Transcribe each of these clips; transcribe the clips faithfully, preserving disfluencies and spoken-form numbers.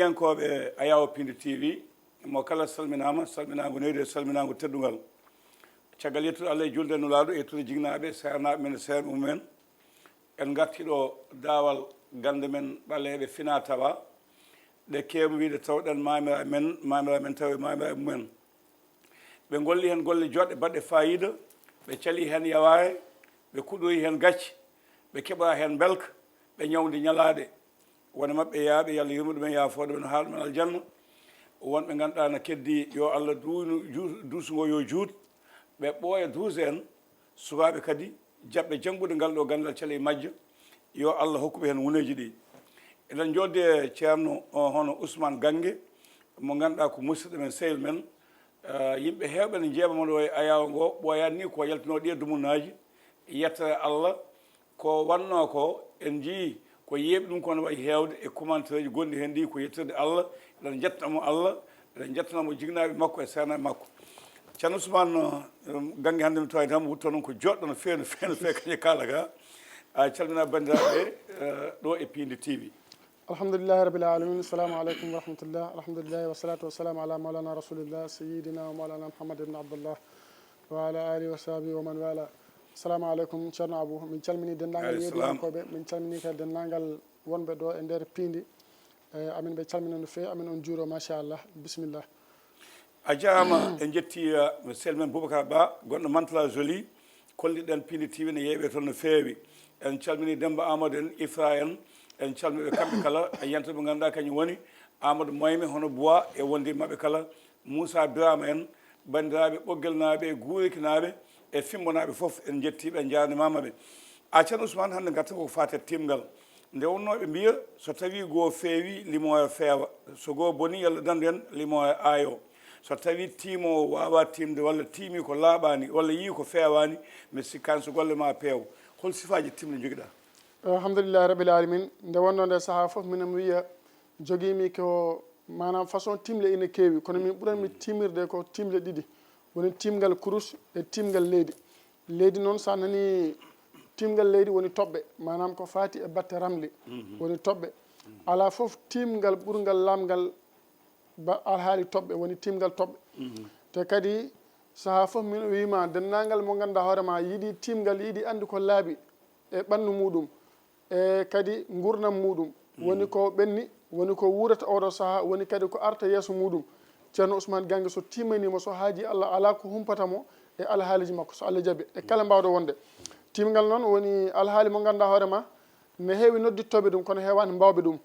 Heɗiyankooɓe Ayawo Pindi T V, mo kala salminaama, salminaango neydi e salminaango teddungal. Caggal yettude Allah e julde e Nulaaɗo, e yettude jiknaaɓe, seernaaɓe men e seernaaɓe mumen, en ngartii ɗo daawal gannde men ɓaleeɓe finaa tawaa, ɗe keewi wiyde tawɗen maamiraaɓe men, maamiraaɓe men tawi maamiraaɓe mumen. Ɓe ngolli heen golle joɗɗe baɗɗe faayiida, ɓe cali heen yawaare, ɓe kuɗoyi heen gacce, ɓe keɓa heen mbelka, ɓe ñawdi ñalaaɗe. Won e maɓɓe yaaɓe, Yalla yurmo ɗumen, yaafoo ɗumen, haala ɗumen aljanna. Won ɓe ngannduɗaa na keddi, yo Allah duunu, ju-, duusu ngo yo juut, ɓe ɓooya duuse en, sukaaɓe kadi jaɓɓe janngude ngal ɗo ganndal cale e majjo, yo Allah hokku ɓe heen wuneeji ɗi. Eɗen njooddi e ceerno o, hono Ousmane Gannge, mo ngannduɗaa ko musidɗo men, sehil men. Eh, yimɓe heewɓe ne njeeɓa mo ɗo e Ayawo ngo, ɓooyaani ni ko yaltinoo ɗi e dumunnaaji, yettere Allah, ko wannoo ko, en njiyii ko yeeɓi ɗum, kono wayi heewde e commentaire uji gonɗi heen ɗi, ko yettirde Allah, eɗen njettana mo Allah, eɗen njettana mo jiknaaɓe makko e seernaaɓe makko. Ceerno Ousmane, eh, Gannge, hannde mi tawani tan mo wutto noon ko joɗɗo no feewi, no feewi, no feewi, kañum kaala ga. A calmina banndiraaɓe, eh, ɗo e Pindi T V. Alhamdulillahi rabbil alamin, assalamu aleykum wa rahmatullah, alhamdulillahi wassalatu wassalamu ala maulana rasulillah, sayyidina wa maulana Muhammad ibn Abdullah, wa ala alihi wa sahbihi wa man wala. Assalamu aleykum, Ceerno Abou. Min calmini denndaangal Aleykum salam. Yeeɗiyankooɓe, min calmini kadi denndaangal wonɓe ɗo e nder Pindi. Eh, amin ɓe calmina no feewi, amin on juuro, machallah. Bisimilla. A jaaraama, en njetti, eh, sehil men Boubacar Ba, gonɗo Mantes-la-Jolie. Kolliɗen Pindi T V ne yeeɓe toon no feewi. En calmini Demmba Amadou en, Ifra en, en calmini ɓe kamɓe kala. E yiyannde mo ngannduɗaa kañum woni Amadou Moyme, hono Bois, e wonde maɓɓe kala, Moussa Birama en, banndiraaɓe Ɓoggelnaaɓe e Guurikinaaɓe e Fimmbonaaɓe fof, en njettii ɓe, en njaarnimaama ɓe. A Ceerno Ousmane, hannde ngarten ko faati e tiimngal. Nde wonnoo ɓe mbiya, so tawii goo feewii, limooya feewa. So goo bonii, yo Allah danndu en limooya aayoo. So tawii tiimoowo waawaa tiimde, walla tiimii ko laaɓaani, walla yii ko feewaani, mi sikkaani so golle maa peew. Hol sifaaji tiimde njogiɗaa? Alhamdulillahi rabbil alamin. Nde wonnoo nde sahaa fof, minen mi wiya, jogiimi ko, maanaam, façon tiimle ina keewi, kono min ɓuranmi tiimirde ko tiimle ɗiɗi. Woni tiimngal kurus e tiimngal leydi. Leydi noon, so a nanii tiimngal leydi, woni toɓɓe, maanaam ko faati e batte ramli, woni toɓɓe. Alaa fof tiimngal ɓurngal laamngal ba alhaali toɓɓe, woni tiimngal toɓɓe. Te kadi, sahaa fof min wiima, denndaangal mo ngannduɗaa hoore ma yiɗi tiimngal, yiɗi anndu ko laaɓi e ɓanndu muɗum, e kadi nguurndam muɗum. Woni ko ɓenni, woni ko wuurata oɗo sahaa, woni kadi ko arta yeeso muɗum. Ceerno Ousmane Gannge, so tiimaniima, so haajii Allah, alaa ko humpata mo e alhaaliiji makko, so Allah jaɓi, e kala mbaawɗo wonde. Tiimngal noon woni alhaali mo ngannduɗaa hoore ma, ne heewi noddittooɓe ɗum, kono heewaani mbaawɓe ɗum.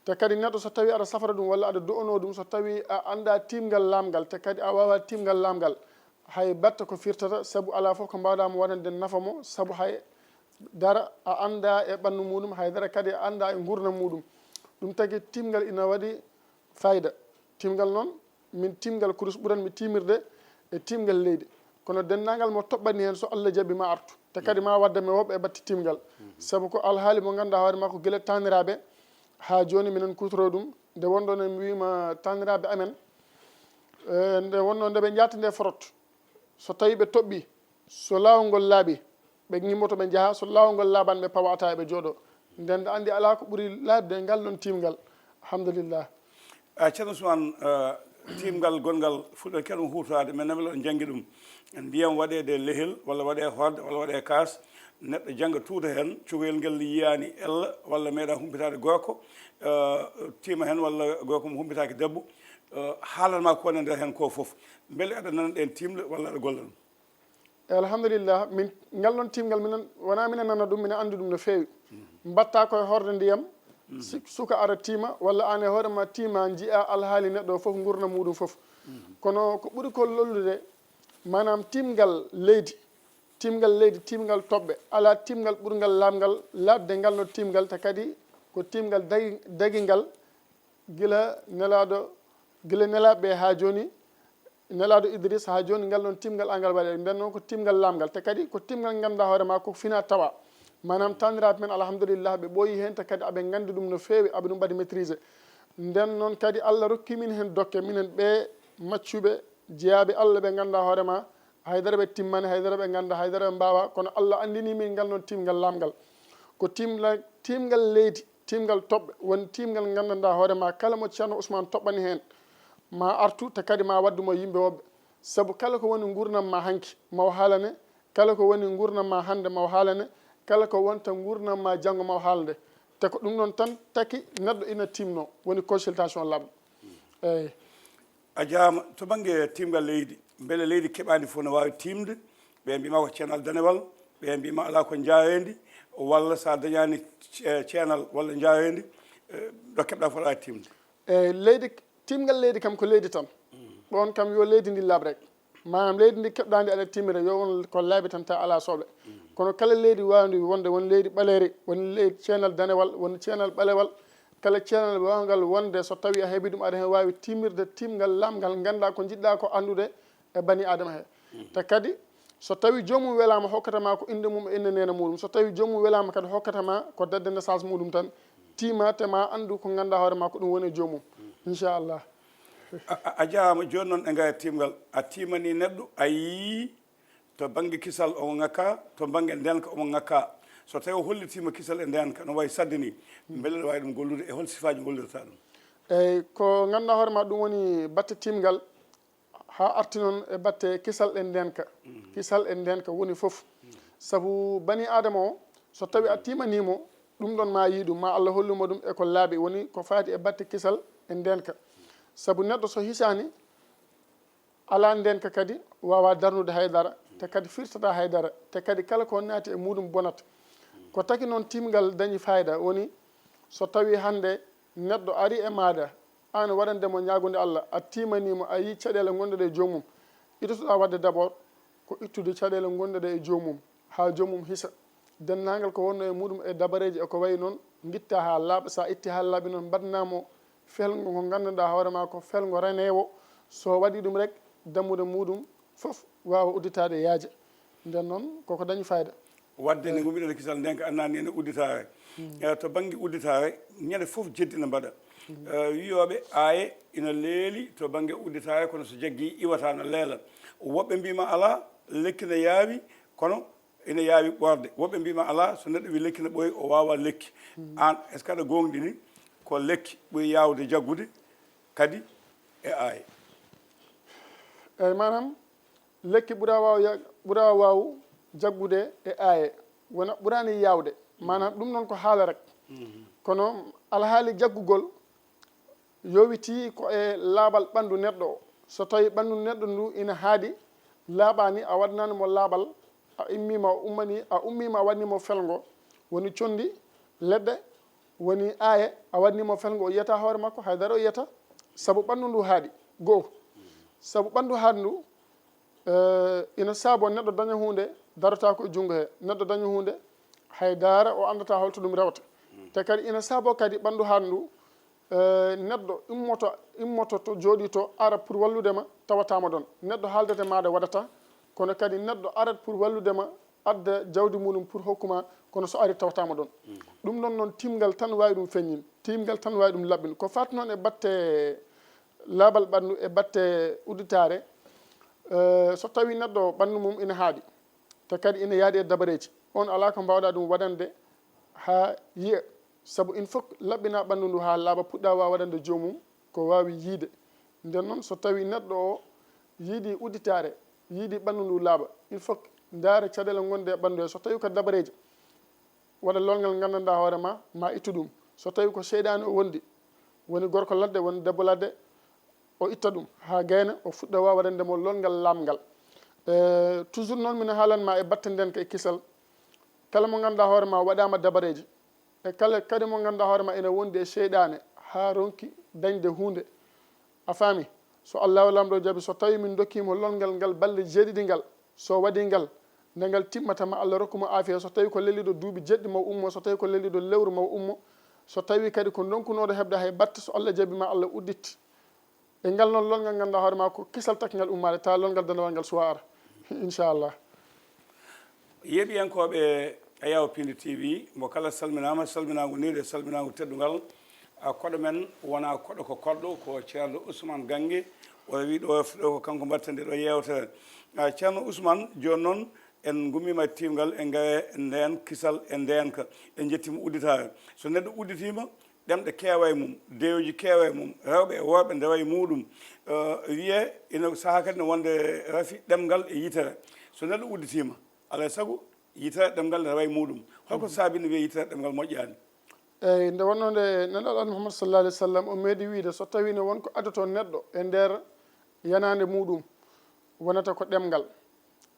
Te kadi neɗɗo so tawii aɗa safra ɗum walla aɗa du'anoo ɗum, so tawii a anndaa tiimngal laamngal, te kadi a waawaa tiimngal laamngal, hay batte ko firtata, sabu alaa fof ko mbaawɗaa mo waɗande nafa mo, sabu hay dara a anndaa e ɓanndu muɗum, hay dara kadi a anndaa e nguurndam muɗum. Ɗum tagi tiimngal ina waɗi fayida. Tiimngal noon, min tiimngal kurus ɓuranmi tiimirde e tiimngal leydi. Kono denndaangal mo toɓɓani heen, so Allah jaɓi, ma artu. Te kadi ma wadde mi woɓɓe e batte tiimngal. Sabu ko alhaali mo ngannduɗaa hoore ma ko gila taaniraaɓe haa jooni minen kuutoroo ɗum. Nde wonɗon en wiima taaniraaɓe amen, eh, nde wonnoo nde ɓe njaati nde forot, so tawii ɓe toɓɓii, so laawol ngol laaɓii, ɓe ngimmoto ɓe njaha, so laawol ngol laaɓaani ɓe pawa ata eɓe jooɗoo. Nden nde anndi alaa ko ɓuri laaɓde ngal ɗon tiimngal. Alhamdulillah. A Ceerno Ousmane, eh, tiimngal gonngal fuɗɗoto keɗon huutoraade, men nami on njanngi ɗum. Ndiyam waɗeede lehel, walla waɗee horde, walla waɗee kaas, neɗɗo jannga tuuta heen, cukalel ngel yiyaani ella, walla meeɗa humpitaade gorko, eh, tiima heen, walla gorko mo humpitaaki debbo, eh, haalan ma ko woni e nder heen ko fof. Mbele aɗa nana ɗeen tiimle, walla aɗa golla ɗum? E alhamdulillah, min, ngal ɗon tiimngal, minen, wonaa minen nana ɗum, minen anndi ɗum no feewi. Mbaɗta ko e horde ndiyam, si-, suka ara tiima, walla aan e hoore ma tiima, njiya alhaali neɗɗo fof, nguurndam muɗum fof. Kono ko ɓuri ko lollude, maanaam tiimngal leydi, tiimngal leydi, tiimngal toɓɓe, alaa tiimngal ɓurngal laamngal, laaɓde ngal no tiimngal, te kadi ko tiimngal dagi-, dagingal, gila nelaaɗo, gila nelaaɓe ɓe haa jooni, nelaaɗo Idris haa jooni, ngal ɗon tiimngal angal waɗe. Nden noon ko tiimngal laamngal, te kadi ko tiimngal ngannduɗaa hoore ma ko fina tawa. Maanaam taaniraaɓe men, alhamdulillah, ɓe ɓooyi heen, te kadi aɓe nganndi ɗum no feewi, aɓe ɗum mbaɗi maîtrisé. Nden noon kadi Allah rokki min heen dokke, minen ɓe maccuɓe, jeyaaɓe Allah ɓe ngannduɗaa hoore ma, haydara ɓe timmani, haydara ɓe ngannda, haydara ɓe mbaawa, kono Allah anndini min ngal ɗon tiimngal laamngal. Ko tiimla-, tiimngal leydi, Timgal toɓɓe woni timgal nganndanɗaa hoore ma, kala mo Ceerno Ousmane toɓɓani heen, ma artu te kadi ma waddu mo yimɓe woɓɓe. Sabu kala ko woni nguurndam ma hanki, maw haalane. Kala ko woni nguurndam ma hannde, maw haalane. Kala ko wonta nguurndam ma janngo, maw haalde. Te ko ɗum ɗon tan taki neɗɗo ina timno, woni consultation labɗo. Eeyi. A jaama. To bannge timgal leydi, mbele leydi keɓaandi fof no waawi tiimde? Ɓe mbima ko ceenal danewal, ɓe mbima alaa ko njaareendi, walla so a dañaani ce- ceenal walla njaareendi, eh, ɗo keɓɗa fof alaa tiimde. E leydi, timgal leydi kam ko leydi tan. Ɗoon kam yo leydi ndi laaɓ rek. Maanaam leydi ndi keɓɗa ndi aɗa timira, yo won ko laaɓi tan ta alaa soble. Kono kala leydi waawndi wonde won leydi ɓaleeri, won leydi ceenal danewal, won ceenal ɓalewal, kala ceenal waawngal wonde so tawi a heɓi ɗum aɗa heen waawi timirde timgal laaɓngal, nganndaa ko njiɗɗa ko anndude e bani Aadama he. Te kadi so tawi joomum welaama hokkata ma ko innde mum e innde neene muɗum, so tawi joomum welaama kadi hokkata ma ko date de naissance muɗum tan, tiima te ma anndu ko nganndaa hoore ma ko ɗum woni e joomum. Inchallah. A, a, a jaama. Jooni noon e ngaye timgal, a tiimani neɗɗo, a yii to bannge kisal omo ŋakka, to bannge ndeenka omo ŋakka. So tawi o hollitiima kisal e ndeenka no wayi saɗde ni, mbele aɗa waawi ɗum gollude, e hol sifaaji ngollirta ɗum? Eyi, ko ngannduɗaa hoore ma ɗum woni batte timgal, haa arti noon e batte kisal e ndeenka. Kisal e ndeenka woni fof. Sabu bani Aadama o, so tawi a tiimanii mo, ɗum ɗon ma yii ɗum, ma Allah hollu mo ɗum e ko laaɓi, woni ko faati e batte kisal e ndeenka. Sabu neɗɗo so hisaani, alaa ndeenka kadi waawaa darnude hay dara, te kadi firtataa hay dara, te kadi kala ko naati e muɗum bonat. Ko taki noon timgal dañi faayda, woni so tawi hannde neɗɗo ari e maaɗa, aan waɗande mo ñaagunde Allah, a tiimanii mo, a yii caɗeele ngonɗe ɗe e joomum, itotoɗaa waɗde d'abord ko ittude caɗeele ngonɗe ɗe e joomum, haa joomum hisa. Denndaangal ko wonnoo e muɗum e dabareeji e ko wayi noon, ngitta haa laaɓa. So a itti haa laaɓi noon, mbaɗnaa mo felngo ngo ngannduɗaa hoore ma ko felngo reneewo. So waɗi ɗum rek, dammuɗe muɗum fof waawa udditaade yaaja. Nden noon koko dañi faayda. Waɗde nde ngumiɗen kisal nden ko annani ene udditaare. Eh, to bannge udditaare, ñande fof jeddi ne mbaɗa. Eh, wiyooɓe aaye ina leeli to bannge udditaare, kono so jaggi iwata no leela. Woɓɓe mbima alaa, lekki ne yaawi, kono ina yaawi ɓoorde. Woɓɓe mbima alaa, so neɗɗo wi lekki ne ɓooyi, o waawa lekki. Aan, est-ce que aɗa goongɗini ko lekki ɓuri yaawde jaggude kadi e aaye? Eyi, maanaam, lekki ɓura waaw ya- ɓura waaw jaggude e aaye, wona ɓuraani yaawde. Maanaam, ɗum noon ko haala rek. Kono alhaali jaggugol yowitii ko e laaɓal ɓanndu neɗɗo o. So tawi ɓanndu neɗɗo ndu ina haaɗi, laaɓaani, a waɗnaani mo laaɓal, a immiima, a ummanii, a ummiima, a waɗnii mo felngo, woni conndi, leɗɗe, woni aaye, a waɗnii mo felngo, o yiyata hoore makko, hay dara o yiyata, sabu ɓanndu ndu haaɗi. Goo, sabu ɓanndu haaɗndu, eh, ina saaboo neɗɗo daña huunde, darotaako e junngo he, neɗɗo daña huunde, hay dara o anndata holto ɗum rewata. Te kadi ina saaboo kadi ɓanndu haaɗndu, eh, neɗɗo immoto, immoto to jooɗii to ara pour wallude ma, tawataama ɗoon. Neɗɗo haaldata e maaɗa waɗata, kono kadi neɗɗo arat pour wallude ma, adda jawdi muɗum pour hokku ma, kono so ari tawataama ɗoon. Ɗum ɗoon noon timgal tan waawi ɗum feññin, timgal tan waawi ɗum laɓɓin. Ko faati noon e batte laaɓal ɓanndu e batte udditaare, eh, so tawi neɗɗo ɓanndu mum ina haaɗi, te kadi ina yahdi e dabareeji, oon alaa ko mbaawɗa ɗum waɗande haa yiya. Sabu il faut laɓɓina ɓanndu ndu haa laaɓa, puɗɗa waawa waɗande joomum ko waawi yiyde. Nden noon, so tawi neɗɗo o yiidi udditaare, yiidi ɓanndu ndu laaɓa, il faut ndaara caɗeele ngonɗe e ɓanndu he. So tawi ko dabareeje, waɗa loolngal nganndanɗaa hoore ma, ma ittu ɗum. So tawi ko seyɗaane o wondi, woni gorko ladde, woni debbo ladde, o itta ɗum haa gayna, o fuɗɗa waawa waɗande mo loolngal laaɓngal. Eh, toujours noon mino haalan ma e batte nden ka e kisal, kala mo ngannduɗaa hoore ma waɗaama dabareeji, e kala kadi mo ngannduɗaa hoore ma ina wondi e seyɗaane haa ronki dañde huunde. A faami? So Allahu Laamɗo jaɓi, so tawi min ndokkiima loolngal ngal balɗe jeeɗiɗi ngal, so waɗii ngal, nde ngal timmata ma Allah rokku mo aafiya, so tawi ko lelliiɗo duuɓi jeɗɗi mo ummo, so tawi ko lelliiɗo lewru mo ummo, so tawi kadi ko ndonkunooɗo heɓde hay batte, so Allah jaɓi ma Allah uddit. E ngal noon loolngal ngannduɗaa hoore ma ko kisal taki ngal ummaade, tawa loolngal danewal ngal suwa ara. Inchallah. Yeeɓiyankooɓe Ayaw Pindi T V, mo kala salminaama, salminaango neyɗo e salminaango teddungal. A koɗo men wonaa koɗo ko koɗɗo, ko Ceerno Ousmane Gange, oɗo wi ɗo, ɗo ko kanko mbaɗten nde ɗo yeewtere. A, Ceerno Ousmane, jooni noon, en ngummiima e tiimgal, en ngawe ndeen kisal e ndeenka. En njettiima udditaare. So neɗɗo udditiima, ɗemɗe keewa e mum, deewji keewa e mum, rewɓe e worɓe ndewa e muuɗum. Eh, wiyee ina sahaa kadi ne wonde rafi ɗemngal e yitere. So neɗɗo udditiima, alaa e sago yitere ɗemngal ne rewa e muuɗum. Holko saabini wiyee yitere ɗemngal moƴƴaani? Eyi, nde wonnoo nde Nelaaɗo Allah Muhammad sallallahu alaihi wasallam o meeɗi wiyde, so tawii ne won ko addoto neɗɗo e nder yanaande muuɗum, wonata ko ɗemngal.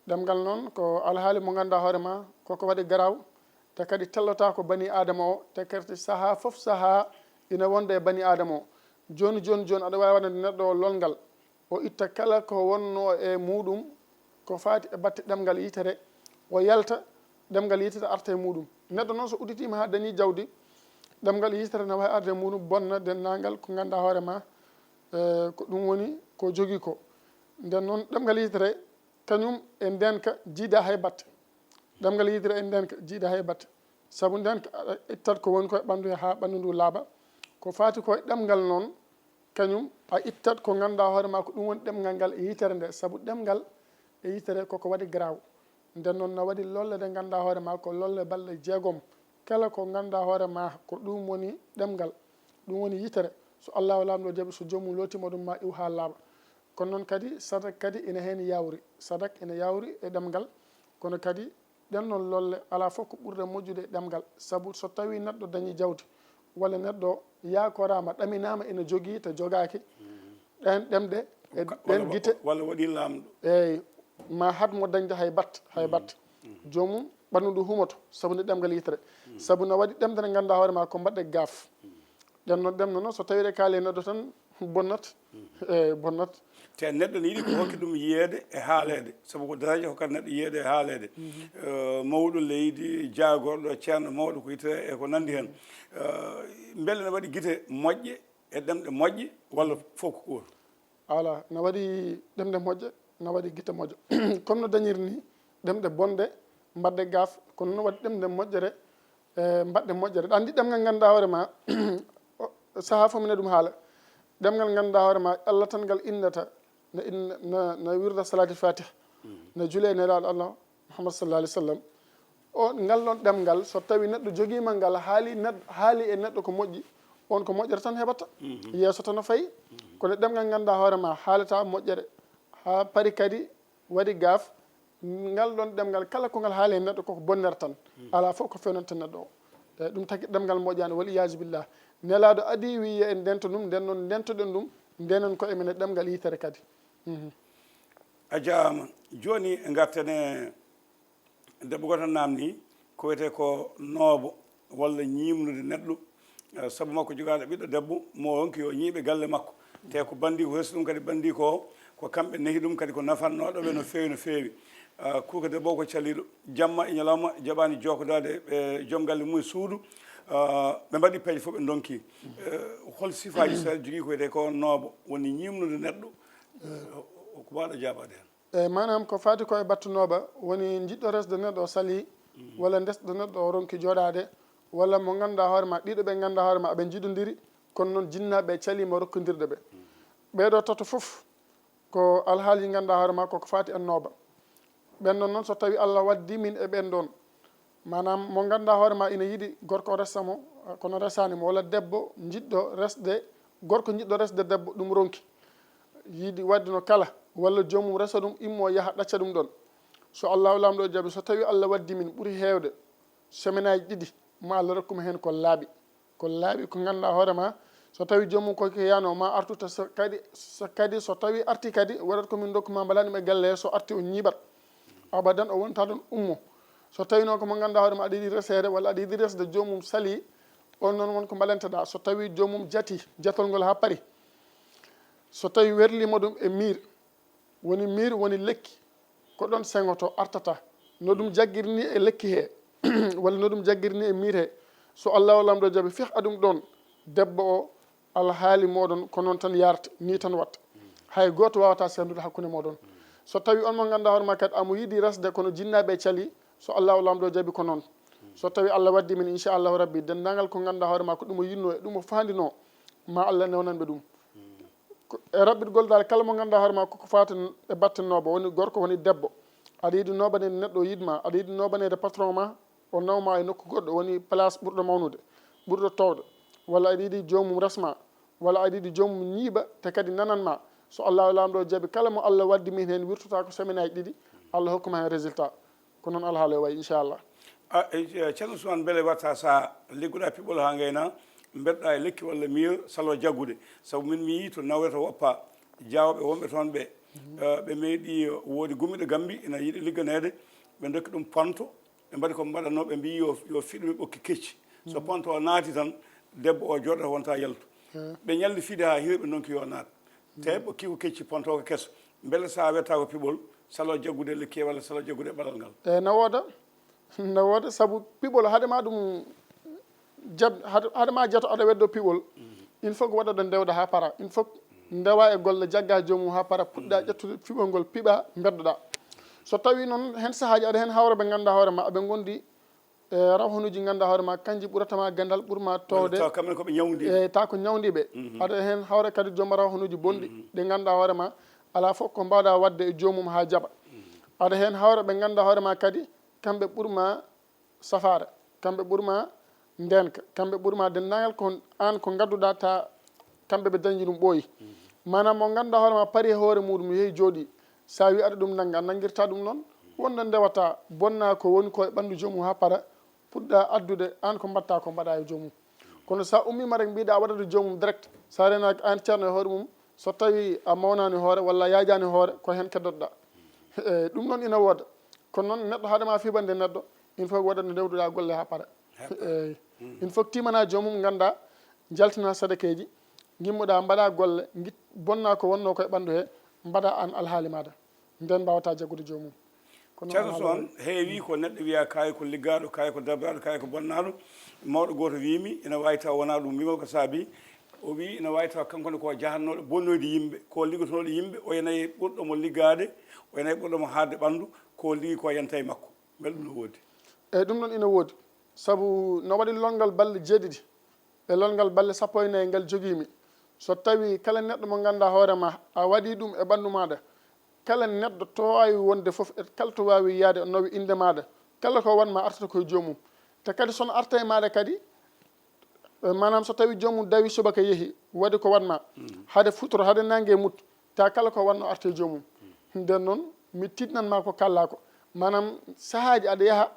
Ɗemngal noon ko alhaali mo ngannduɗaa hoore ma, koko waɗi garaaw, te kadi tellotaako bani Aadama o, te kadi sahaa fof sahaa ina wonda e bani Aadama o. Jooni, jooni, jooni, aɗa waawi waɗande neɗɗo o lolngal, o itta kala ko wonnoo e muuɗum, ko faati e batte ɗemngal yitere, o yalta, ɗemngal yitere arta e muuɗum. Neɗɗo noon so udditiima haa dañi jawdi, ɗemngal yitere ne waawi arde e muuɗum, bonna denndaangal ko ngannduɗaa hoore ma, eh, ko ɗum woni ko jogii ko. Nden noon, ɗemngal yitere, kañum e ndeenka jiida hay batte. Ɗemngal yitere e ndeenka jiida hay batte. Sabu ndeenka, a ittat ko woni ko e ɓanndu he haa ɓanndu ndu laaɓa. Ko faati ko e ɗemngal noon, kañum a ittat ko ngannduɗaa hoore ma ko ɗum woni ɗemngal ngal e yitere nde. Sabu ɗemngal e yitere koko waɗi garaaw. Nden noon, na waɗi lolle ɗe ngannduɗaa hoore ma ko lolle balɗe jeegom. Kala ko ngannduɗaa hoore ma ko ɗum woni ɗemngal, ɗum woni yitere. So Allahu Laamɗo jaɓi, so joomum lootiima ɗum, ma iw haa laaɓa. Kono noon kadi, sadak kadi ina heen yawri. Sadak ina yawri e ɗemngal. Kono kadi, ɗen noon lolle, alaa fof ko ɓurda moƴƴude e ɗemngal. Sabu so tawii neɗɗo dañii jawdi, walla neɗɗo yaakoraama, ɗaminaama ina jogii, te jogaaki, ɗen ɗemɗe, e Ka-, ɗen walla, gite. Walla waɗi laamɗo. Eey, ma haɗ mo dañde hay batte, hay batte. Joomum ɓanndu ndu humoto, sabu nde ɗemngal yitere. Sabu na waɗi ɗemɗe nde ngannduɗaa hoore ma ko mbaɗɗe gaaf. Ɗen noon, ɗemɗe noon, so tawii ɗe kaali e neɗɗo tan, bonnat. Eey, bonnat. Te neɗɗo ne yiɗi ko hokki ɗum yiyeede e haaleede, sabu ko daraja hokkata neɗɗo yiyeede e haaleede. Eh, mawɗo leydi, jaagorɗo, ceerno mawɗo ko yitere e ko nanndi heen. Eh, mbele ne waɗi gite moƴƴe e ɗemɗe moƴƴe, walla fof ko gooto? Alaa, na waɗi ɗemɗe moƴƴe, na waɗi gite moƴƴe. Comme no dañiri ni, ɗemɗe bonɗe, mbaɗɗe gaaf, kono no waɗi ɗemɗe moƴƴere, e mbaɗɗe moƴƴere. Ɗa anndi ɗemngal ngannduɗaa hoore ma, o, sahaa fof mine ɗum haala. Ɗemngal ngannduɗaa hoore ma, Allah tan ngal innata, na, inna, na, na wirda salaatul faatiha, na julee Nelaaɗo Allah, Muhammad sallallahu alaihi wasallam. O, ngal ɗon ɗemngal, so tawi neɗɗo jogiima ngal, haali neɗ-, haali e neɗɗo ko moƴƴi, on ko moƴƴere tan heɓata. Yeeso tan o fayi. Kono ɗemngal ngannduɗaa hoore ma, haalata moƴƴere, haa paari kadi waɗi gaaf, ngal ɗon ɗemngal, kala ko ngal haali e neɗɗo, koko bonnere tan. Alaa fof ko fewnanta neɗɗo o. E ɗum tagi ɗemngal moƴƴaani, wal iyaazu billah. Nelaaɗo adii, wi, yo en ndento ɗum, nden noon ndentoɗen ɗum, ndenen koye men e ɗemngal yitere kadi. Mhm. A jaaraama. Jooni, ngarten e debbo gooto naamnii, ko wiyetee ko noobo walla ñiimnude neɗɗo, eh, sabu makko jogaaɗo ɓiɗɗo debbo mo ronki yo ñiiɓe galle makko. Te ko banndiiko, resdi ɗum kadi banndiiko o, ko kamɓe nehi ɗum, kadi ko nafannooɗo ɓe no feewi, no feewi. Ah, kuuka debbo o ko caliiɗo, jamma e ñalawma jaɓaani jookodaade e joom galle mum e suudu. Ah, ɓe mbaɗi peeje fof, ɓe ndonki. Eh, hol sifaaji so aɗa jogii ko wiyetee ko noobo, woni ñiimnude neɗɗo, eh, ko mbaawɗa jaabaade heen? Eey, maanaam ko faati ko e batte nooba, woni jiɗɗo resde neɗɗo o salii, walla ndesɗo neɗɗo o ronki jooɗaade, walla mo ngannduɗaa hoore ma, ɗiɗo ɓe ngannduɗaa hoore ma, ɓe njiɗondiri, kono noon jinnaaɓe ɓe caliima rokkondirde ɓe. Ɓee ɗoo tato fof ko alhaali ngannduɗaa hoore ma, koko faati e nooba. Ɓen ɗon noon, so tawi Allah waddi min e ɓen ɗon, maanaam, mo ngannduɗaa hoore ma ina yiɗi gorko o resa mo, kono resaani mo, walla debbo jiɗɗo resde, gorko jiɗɗo resde debbo, ɗum ronki. Yiɗi waɗde no kala, walla joomum resa ɗum, immo yaha ɗacca ɗum ɗon. So Allahu Laamɗo o jaɓi, so tawi Allah waddi min ɓuri heewde, semaine aji ɗiɗi, ma Allah rokku mo heen ko laaɓi. Ko laaɓi ko ngannduɗaa hoore ma, so tawi joomum ko yano ma artu, ta so kadi, so kadi, so tawi arti kadi, waɗat ko min ndokku ma, mbaɗa ɗum e galle he, so arti o ñiiɓat. Abadan o wonta ɗon ummo. So tawi noon ko mo ngannduɗaa hoore ma aɗa yiɗi reseede walla aɗa yiɗi resde joomum salii, on noon won ko mbaɗanteɗaa. So tawi joomum jati, jatol ngol haa paari, so tawi werliima ɗum e miir, woni miir, woni lekki, ko ɗon seŋoto artata. No ɗum jaggiri ni e lekki he, walla no ɗum jaggiri ni e miir he. So Allahu Laamɗo jaɓi, fih aɗum ɗon, debbo o, alhaali mooɗon ko noon tan yaarta, ni tan watta. Hay gooto waawata senndude hakkunde mooɗon. So tawi on mo ngannduɗaa hoore ma kadi amo yiɗi resde kono jinnaaɓe calii, so Allahu Laamɗo jaɓi ko noon. So tawi Allah waddi min, inchallahu rabbi, denndaangal ko ngannduɗaa hoore ma ko ɗum o yiɗno e ɗum o faandino, ma Allah newnan ɓe ɗum. Ko e raɓɓiɗgol dal kala mo ngannduɗaa hoore ma koko faati e batte nooba, woni gorko, woni debbo. Aɗa yiɗi nobaneede neɗɗo o yiɗ ma, aɗa yiɗi nobaneede patron ma, o naw ma e nokku goɗɗo, woni place ɓurɗo mawnude, ɓurɗo toowde, walla aɗa yiɗi joomum resma, walla aɗa yiɗi joomum ñiiɓa, te kadi nanan ma. So Allahu Laamɗo o jaɓi, kala mo Allah waddi min heen wirtota ko semaine aji ɗiɗi, Allah hokkuma heen résultat. Ko noon alhaali o wayi, inchallah. A, e, e, Ceerno Ousmane, mbele watta sa liggoɗa piɓɓol ha ngayna, mbeɗɗa e lekki walla miyo salo jaggude? Sabu min mi yii to Nawre to Woppa, jawɓe wonɓe toon ɓe, eh, ɓe meeɗi, woodi gummiɗo Gambi ina yiɗi ligganeede, ɓe dokki ɗum panto, ɓe mbaɗi ko mbaɗanno, ɓe mbi yo, yo fiɗ ɓe ɓokki kecci. So panto o naati tan, debbo o jooɗata wonta yaltu. Ɓe ñalli fiide ha heewi, ɓe ndonki yo naat. Te ɓokki ko kecci, panto ko keso. Mbele sa wetta ko piɓol, salo jaggude lekki walla salo jaggude ɓalal ngal? E na wooda, na wooda, sabu piɓol haade ma ɗum jab, haade, haade ma jeto aɗa weddo piɓol, il faut ko waɗa ɗo ndewda ha para. Il faut ndewa e golle, jagga joomum ha para, puɗɗa ƴettude piɓol ngol, piɓa, mbeddoɗa. So tawi noon heen sahaaji aɗa heen hawra ɓe ngannduɗaa hoore ma, aɓe ngondi e rawhanuuji ngannduɗaa hoore ma, kanji ɓurata ma ganndal, ɓur ma toowde. Taw kamɓe ko ɓe ñawdiiɓe. E taw ko ñawdiiɓe. Aɗa heen hawra kadi joom rawhanuuji bonɗi, ɗi ngannduɗaa hoore ma, alaa fof ko mbaawɗa waɗde e joomum haa jaɓa. Aɗa heen hawra ɓe ngannduɗaa hoore ma kadi, kamɓe ɓur ma safaare, kamɓe ɓur ma ndeenka, kamɓe ɓur ma denndaangal ko aan ko ngadduɗaa, ta kamɓe ɓe dañi ɗum ɓooyi. Maanaam mo ngannduɗaa hoore ma pari e hoore muɗum, yehi jooɗi, sa wi aɗa ɗum nannga, nanngirta ɗum noon. Wonde ndewata, bonna ko woni ko e ɓanndu joomum haa para, puɗɗa addude aan ko mbaɗta ko mbaɗa e joomum. Kono sa ummiima rek mbiɗa a waɗata joomum direct, sa renaaki aan ceerno e hoore mum, so tawi a mawnaani hoore walla a yaajaani hoore, ko heen keddotoɗa. Eey, ɗum noon ina wooda. Kono noon neɗɗo haade ma fiɓande neɗɗo, il faut waɗa no ndewduɗa golle haa para. Eey. Il faut timana joomum, ngannda, jaltina sadakeeji, ngimmoɗa, mbaɗa golle, ngit-, bonna ko wonno ko e ɓanndu he, mbaɗa aan alhaali maɗa. Nden mbawata jaggude joomum. Kono Ceerno Ousmane, heewi ko neɗɗo wiya kaay ko liggaaɗo, kaay ko dabraaɗo, kaay ko bonnaaɗo. Mawɗo gooto wiimi, ina waawi taw wonaa ɗum. Wiima ko saabi, o wii ina waawi taw kanko ne ko jahannooɗo bonnoyde yimɓe, ko liggotonooɗo yimɓe, o yanayi ɓurɗo mo liggaade, o yanayi ɓurɗo mo haadde ɓanndu, ko liggi ko yanta e makko. Mbele ɗum no woodi? Eey, ɗum noon ina woodi. Sabu no waɗi lonngal balɗe jeeɗiɗi, e lonngal balɗe sappo e nayi ngal jogiimi. So tawi kala neɗɗo mo ngannduɗaa hoore ma, a waɗi ɗum e ɓanndu maɗa, kala neɗɗo to waawi wonde fof, e kala to waawi yahde, nawi innde maɗa, kala ko waɗ ma artata ko e joomum. Te kadi so no arta e maɗa kadi, eh, maanaam so tawi joomum dawi subaka yehi, waɗi ko waɗ ma, hade futuro, hade naange mut, ta kala ko waɗno arta e joomum. Nden noon, mi tiɗnan ma ko kalla ko. Maanaam sahaaji aɗa yaha,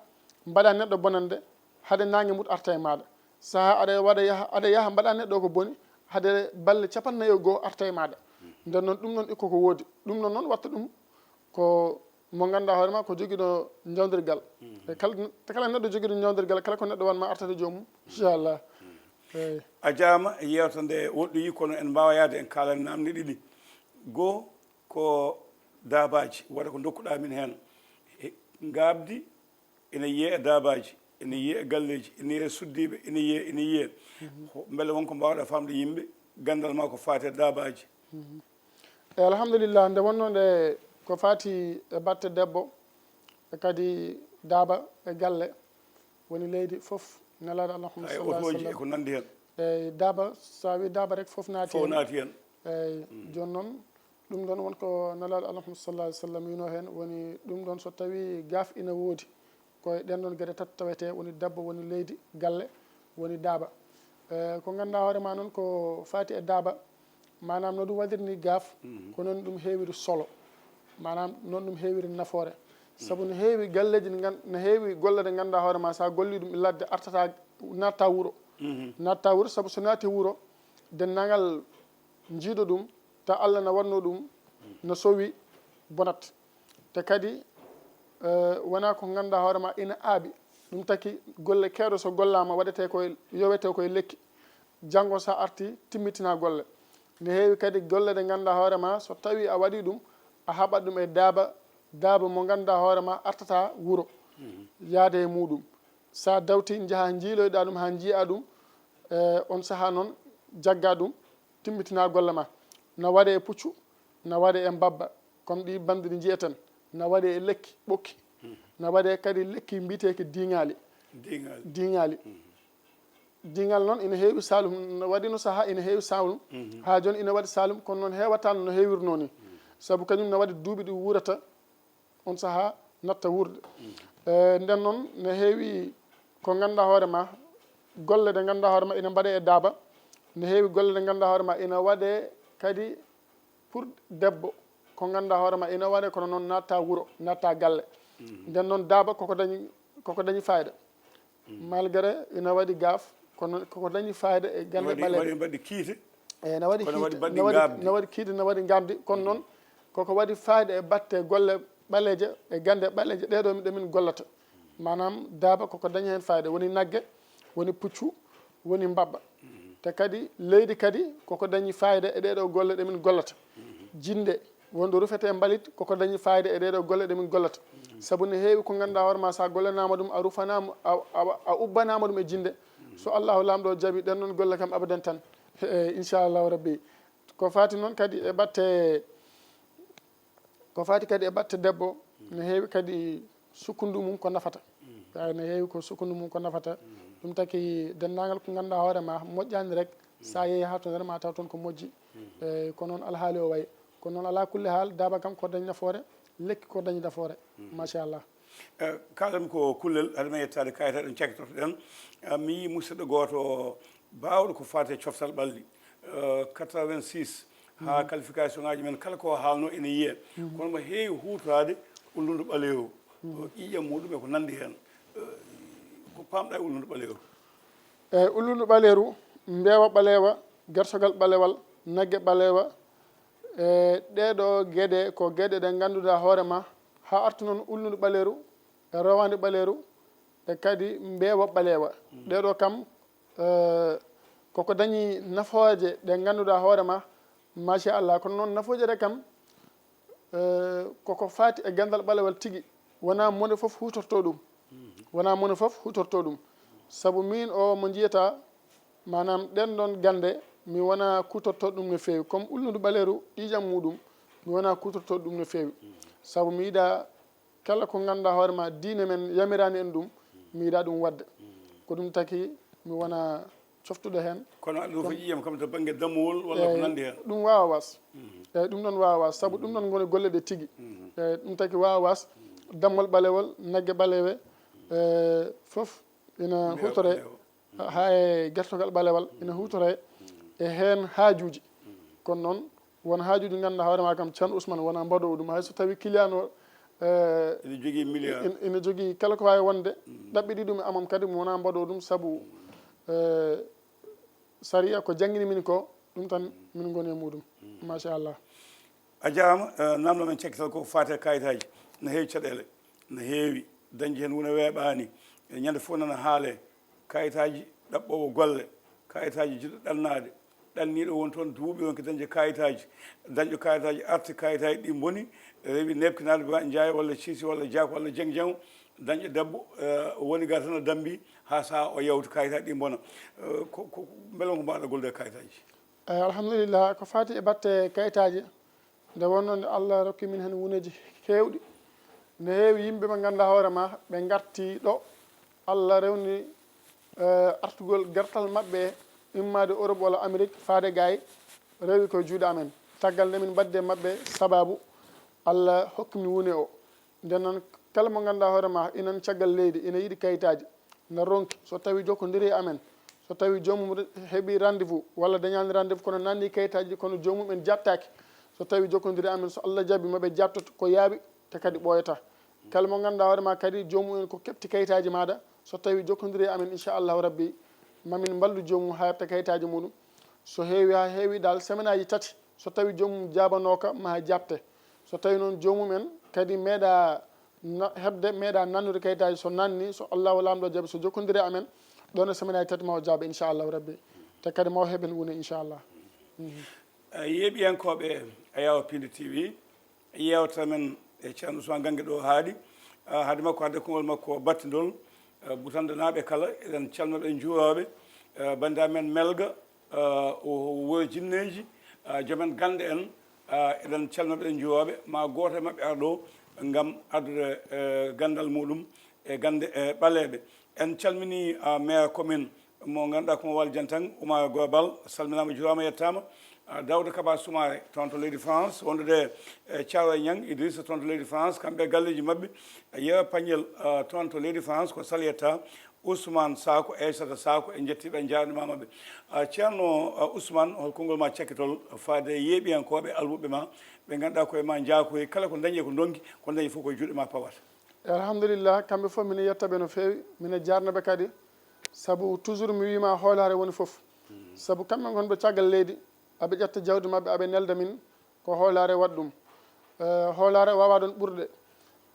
mbaɗa neɗɗo bonande, hade naange mut arta e maɗa. Saha aɗa waɗa yaha, aɗa yaha mbaɗa neɗɗo ko boni, hade balɗe capanɗe nayi e goo arta e maɗa. Nden noon, ɗum noon ikko ko woodi. Ɗum noon, noon watta ɗum ko mo ngannduɗaa hoore ma ko jogiiɗo njawdirgal. E kala, te kala neɗɗo jogiiɗo njawdirgal, kala ko neɗɗo waɗ ma artata joomum, inchallah. Eey. A jaama, yeewta nde woɗɗoyi, kono en mbaawa yahde en kaalani naamne ɗiɗi. Goo ko daabaaji, wota ko ndokkuɗaa min heen. He, ngaabdi ina yiyee e daabaaji, ina yiyee e galleeji, ina yiyee e suddiiɓe, ina yiyee, ina yiyee. Ho-, mbele won ko mbaawɗaa faamde yimɓe, ganndal ma ko faati e daabaaji? E alhamdulillah, nde wonnoo nde ko faati e batte debbo, e kadi daaba e galle, woni leydi fof, nelaaɗo Allahumma Ay, sallallahu alaihi otoji e wasallam. Ko nanndi heen. Eey, daaba, so a wi daaba rek, fof naati Fof heen. Naati heen. Eey, jooni noon, ɗum ɗoon won ko nelaaɗo Allahumma sallallahu alaihi wasallam wino heen, woni ɗum ɗoon so tawi gaaf ina woodi, ko e ɗen ɗoon geɗe tati tawete, woni debbo, woni leydi, galle, woni daaba. Eh, ko ngannduɗaa hoore ma noon ko faati e daaba, maanaam no ɗum waɗirni gaaf, ko noon ɗum heewiri solo, maanaam noon ɗum heewiri nafoore. Sabu no heewi galleeji ɗi ngan-, no heewi golle ɗe ngannduɗaa hoore ma, so a golli ɗum e ladde, artata, natta wuro. Natta wuro, sabu so naati wuro, denndaangal jiido ɗum, ta Allah na waɗno ɗum, no sowi, bonat. Te kadi, eh, wona ko ngannduɗaa hoore ma ina aaɓi. Ɗum taki golle keewɗe so gollaama, waɗete koye, yowete koye lekki. Janngo so a arti, timmitina golle. Ne heewi kadi golle ɗe ngannduɗaa hoore ma, so tawi a waɗi ɗum, a haɓat ɗum e daaba, daaba mo ngannduɗaa hoore ma artata wuro, yaade e muɗum. So a dawti, njaha njiiloyɗa ɗum haa njiya ɗum, eh, on sahaa noon jagga ɗum, timmitina golle ma. Na waɗe e puccu, na waɗe e mbabba, comme ɗi banndirɗi njiyeten, na waɗe e lekki ɓokki, na waɗe kadi lekki mbiyeteeki diŋaali. Diŋaali. Diŋaali. Diŋal noon ina heewi Saalum, no waɗi no sahaa ina heewi Saalum. Haa jooni ina waɗi Saalum, kono noon heewataano no heewirnoo ni. Sabu kañum na waɗi duuɓi ɗi wuurata, on sahaa natta wuurde. Eh, nden noon ne heewi ko ngannduɗaa hoore ma, golle ɗe ngannduɗaa hoore ma ina mbaɗe e daaba, ne heewi golle ɗe ngannduɗaa hoore ma ina waɗe kadi pour debbo, ko ngannduɗaa hoore ma ina waɗe kono noon natta wuro, natta galle. Nden noon daaba koko dañi, koko dañi fayida. Malgré ina waɗi gaaf, kono koko dañi fayida e gannde ɓaleeje. Waɗi, waɗi kiite. Eyi, na waɗi kiite, na waɗi ngamdi, na waɗi kiite, na waɗi ngamdi. Kono noon koko waɗi fayida e batte golle ɓaleeje e gannde ɓaleeje ɗeɗo ɗe min gollata. Maanaam daaba koko dañi heen fayida, woni nagge, woni puccu, woni mbabba. Te kadi leydi kadi koko dañi fayida e ɗeɗo golle ɗe min gollata. Jinde, wonde rufete mbalit, koko dañi fayida e ɗeɗo golle ɗe min gollata. Sabu ne heewi ko ngannduɗaa hoore ma, sa gollanaama ɗum, a rufanaama, a, a, a ubbanaama ɗum e jinde. So Allahu Laamɗo jaɓi, ɗen noon golle kam abadan tan. Eh, inchallahu rabbi. Ko fati noon kadi e batte, ko fati kadi e batte debbo, ne heewi kadi sukkundu mum ko nafata. Ay, ne heewi ko sukkundu mum ko nafata. Ɗum taki denndaangal ko ngannduɗaa hoore ma moƴƴaani rek, sa yehi haa to nder ma taw toon ko moƴƴi. Eh, ko noon alhaali o wayi. Ko noon, alaa kulli haal, daaba kam ko dañi nafoore, lekki ko dañi nafoore. Machallah. Eh, kaalan ko kullel, hade men yettaade kayitaji ɗen cakkitortoɗen. Eh, mi yii musidɗo gooto baawɗo ko faati e coftal ɓalli, eh, quatre-vingt-six, haa qualification ngaji men kala ko haalno ene yiye. Kono mo heewi huutoraade ullundu ɓaleeru, ƴiiƴam muɗum e ko nanndi heen. Eh, ko paamɗa e ullundu ɓaleeru? Eyi, ullundu ɓaleeru, mbeewa ɓaleewa, gertogal ɓalewal, nagge ɓaleewa, e ɗeeɗo geɗe ko geɗe ɗe ngannduɗaa hoore ma, haa artu noon ullundu ɓaleeru, e rowaandi ɓaleeru, e kadi mbeewa ɓaleewa. Ɗeeɗo kam, eh, koko dañi nafooje ɗe ngannduɗaa hoore ma, machallah. Kono noon nafooje ɗe kam, eh, koko faati e ganndal ɓalewal tigi. Wonaa mone fof huutorto ɗum. Wonaa mone fof huutorto ɗum. Sabu miin o mo njiyata, maanaam ɗen ɗon gannde, mi wonaa kuutorto ɗum no feewi. Comme ullundu ɓaleeru ƴiiƴam muɗum, mi wonaa kuutorto ɗum no feewi. Sabu mi yiɗa kala ko ngannduɗaa hoore ma diine men yamiraani en ɗum, mi yiɗa ɗum waɗde. Ko ɗum taki mi wona coftuɗo heen. Kono aɗa rufa ƴiiƴam kam to bannge dammowol walla ko nanndi heen? Ɗum waawa waas. Eyi, ɗum ɗon waawa waas, sabu ɗum ɗon ngoni golle ɗe tigi. Eyi, ɗum taki waawa waas, dammol ɓalewol, nagge ɓaleewe, e, fof ina huutore, haa e gertogal ɓalewal, ina huutore e heen haajuuji. Kono noon, won haajuuji ngannduɗaa hoore ma kam, Ceerno Ousmane wona mbaɗoowo ɗum. Hay so tawi client o, eh, ina jogii milliard, ina, ina jogii kala ko waawi wonde, ɗaɓɓiɗi ɗum e amam kadi, mi wona mbaɗoowo ɗum, sabu, eh, sariya ko janngini min ko, ɗum tan min ngoni e muɗum. Machallah. A jaaraama, eh, naamno men cakkital ko faati e kayitaaji. Ne heewi caɗeele, ne heewi dañde heen wona weeɓaani. E ñande fof nana haale, kayitaaji ɗaɓɓoowo golle, kayitaaji jiɗɗo ɗannaade, ɗanniiɗo won toon duuɓi wonki dañde kayitaaji, dañɗo kayitaaji arti, kayitaaji ɗi mboni, rewi neɓkinaade ba Njaay walla Siisi walla Jaak walla Jeŋ Jeŋ, dañɗo debbo, eh, woni ga tan o dammbi haa sahaa o yawti kayitaaji ɗi mbona. Eh, ko, ko, mbele ko mbaɗa gollude kayitaaji? Eyi, alhamdulillah, ko faati e batte kayitaaji, nde wonnoo nde Allah rokki min heen wuneeji keewɗi, ne heewi yimɓe ɓe ngannduɗaa hoore ma, ɓe ngarti ɗo, Allah rewni, eh, artugol gartal maɓɓe immaade Europe walla Amérique faade gaay, rewi koye juuɗe amen. Caggal nde min mbaɗde maɓɓe sabaabu, Allah hokki min wune o. Nden noon, kala mo ngannduɗaa hoore ma, inan caggal leydi, ina yiɗi kayitaaji, na ronki, so tawi jokkondirii e amen, so tawi joomum re-, heɓii rendez-vous walla dañaani rendez-vous, kono nanni kayitaaji ɗi, kono joomum en jaɓtaaki, so tawi jokkondirii e amen, so Allah jaɓi, ma ɓe jaɓtoto ko yaawi, te kadi ɓooyataa. Kala mo ngannduɗaa hoore ma kadi, joomum en ko keɓti kayitaaji maaɗa, so tawi jokkondirii e amen, inchallahu rabbi, ma min mballu joomum haa heɓta kayitaaji muɗum. So heewi haa heewi dal, semaine aji tati, so tawi joomum jaabanooka, ma jaɓte. So tawi noon joomum en kadi meeɗa na-, heɓde, meeɗa nannude kayitaaji, so nanni, so Allahu Laamɗo jaɓi, so jokkondiri e amen, ɗon e semaine aji tati ma o jaaɓe, inchallahu rabbi. Te kadi ma o heɓen wune, inchallah. Mhm. Eh, yeeɓiyankooɓe Ayaw Pindi T V, yeewtere men e Ceerno Ousmane Gannge ɗo haaɗi. Ah, hade makko, hade konngol makko battindol, eh, Butandanaaɓe kala, eɗen calma ɓe, njuurooɓe, eh, banndiraaɓe men Melga, eh, o, o wuro jinneeji, eh, joom en gannde en, eh, eɗen calma ɓe, njuurooɓe. Ma gooto e maɓɓe ar ɗo ngam addude, eh, ganndal muɗum e gannde, eh, ɓaleeɓe. En calminii, eh, maire commune mo ngannduɗaa ko mo Wal Jantang, Oumar Global, salminaama, juuraama, yettaama. Ah, Dawda Kaba Soumaré, toon to leydi France, wondude e Thiaroye Niang, Idrissa, toon to leydi France, kamɓe e galleeji maɓɓe, Yewa Pagnel, ah, toon to leydi France, ko salyetta, Ousmane Sako, Aissata Sako, en njettii ɓe, en njaarniima maɓɓe. Ah, Ceerno, ah, Ousmane, hol konngol ma cakkitol faade e yeeɓiyankooɓe alwuɓe ma, ɓe ngannduɗaa koye ma njaakoyi, kala ko ndañi e ko ndonki, ko ndañi fof koye juuɗe ma pawata? Alhamdulillah, kamɓe fof mino yetta ɓe no feewi, mino jaarna ɓe kadi, sabu toujours mi wiima hoolaare woni fof. Sabu kamɓe ngonɓe caggal leydi, aɓe ƴetta jawdi maɓɓe, aɓe nelda min, ko hoolaare waɗi ɗum. Eh, hoolaare waawaa ɗoon ɓurde.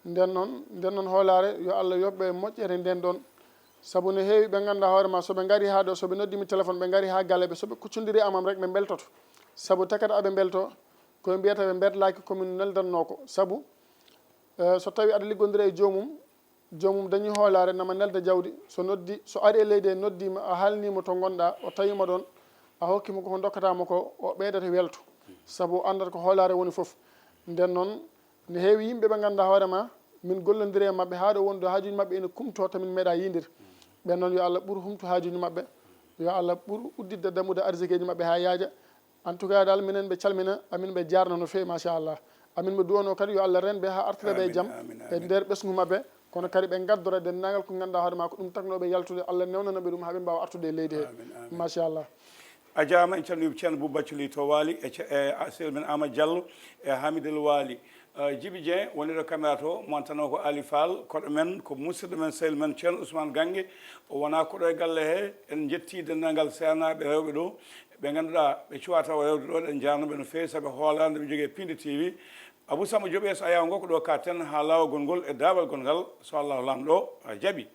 Nden noon, nden noon hoolaare, yo Allah yoɓ ɓe moƴƴere nden ɗoon. Sabu no heewi ɓe ngannduɗaa hoore ma, so ɓe ngarii haa ɗo, so ɓe noddii mi téléphone, ɓe ngarii haa galle, ɓe, so ɓe kuccondiri e am rek, ɓe mbeltoto. Sabu takat aɓe mbeltoo, ko ɓe mbiyata ɓe mbeltaaki ko min neldatnoo ko. Sabu, eh, so tawii aɗa liggondira e joomum, joomum dañii hoolaare, nama nelda jawdi, so noddi, so ari e leydi he, noddiima, a haalniima to ngonɗaa, o tawiima ɗoon, a hokkiima ko, ko ndokkataa mo ko, o ɓeydata welto, sabu o anndat ko hoolaare woni fof. Nden noon, ne heewi yimɓe ɓe ngannduɗaa hoore ma, min gollondiri e maɓɓe haa ɗo woni ɗo haajuuji maɓɓe ene kumtoo, to min meeɗaa yiindir. Ɓen noon, yo Allah ɓur humtu haajuuji maɓɓe, yo Allah ɓur udditde dammuɗe arsikeeji maɓɓe haa yaaja. En tout cas daal, minen ɓe calmina, amin ɓe jaarna no feewi, machallah. Amin ɓe duwanoo kadi yo Allah ren ɓe haa artira ɓe e Amin, jam amin, e amin. Nder ɓesngu maɓɓe, kono kadi ɓe ngaddora denndaangal ko ngannduɗaa hoore ma ko ɗum taknoo ɓe yaltude, Allah newnana ɓe ɗum haa ɓe mbaawa artude e leydi he. Amin, amin. Machallah. A jaaraama, en calminii Ceerno Bouba Bathily to Waali e ce-, e a-, sehil men Amadou Diallo e Hamidel Waali. Eh, Djiby Dieng woni ɗo caméra to, mo antanoo ko Ali Fall, koɗo men, ko musidɗo men, sehil men Ceerno Ousmane Gange. O wonaa koɗo e galle he. En njettii denndaangal seernaaɓe rewɓe ɗo, ɓe ngannduɗaa ɓe cuwaa tawa rewde ɗo, ɗen njaarno ɓe no feewi, sabu hoolaare nde ɓe njogii e Pindi T V. Abou Samba Diop, so a yaw ngo ko ɗo katten haa laawol gongol e daabal gongal, so Allahu Laamɗo, a jaɓi.